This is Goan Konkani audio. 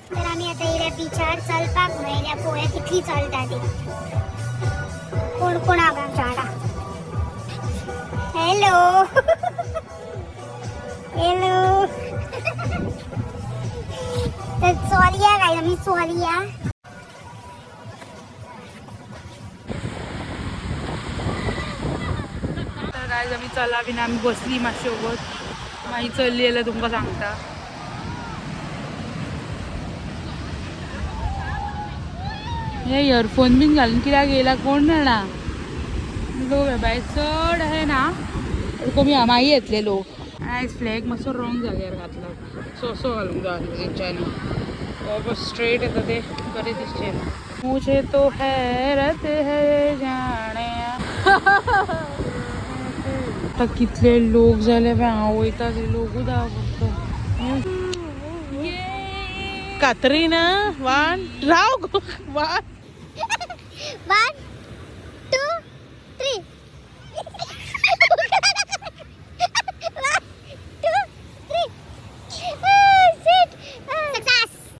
तर आमी आतां येयल्या बिचार चलपाक म्हणून येयल्या. पळोवया कितली चलता ती. कोण कोण आहा आमच्या वांगडा. Hello hello. तर चलया काय, आमी चलया. तर काय, आमी चला बीन, आमी बसली मातशी वगत. मागीर चल्ली जाल्यार तुमकां सांगता. हे इयरफोन बीन घालून कित्याक येयला कोण जाणा. लोक हे बाय चड अशें ना, कमी आहा. मागीर येतले लोक. आयज फ्लॅग मातसो रॉंग जाग्यार घातला. सो घालूंक जाय आसलो तेंच्यांनी. हो स्ट्रेट येता ते बरें दिसचें ना. मुझे तो हैरत है जाणे. आता कितले लोक जाले पळय. हांव वयता ते लोकूच आहा फक्त. कातरीना, वन, राव गो, वन. वन.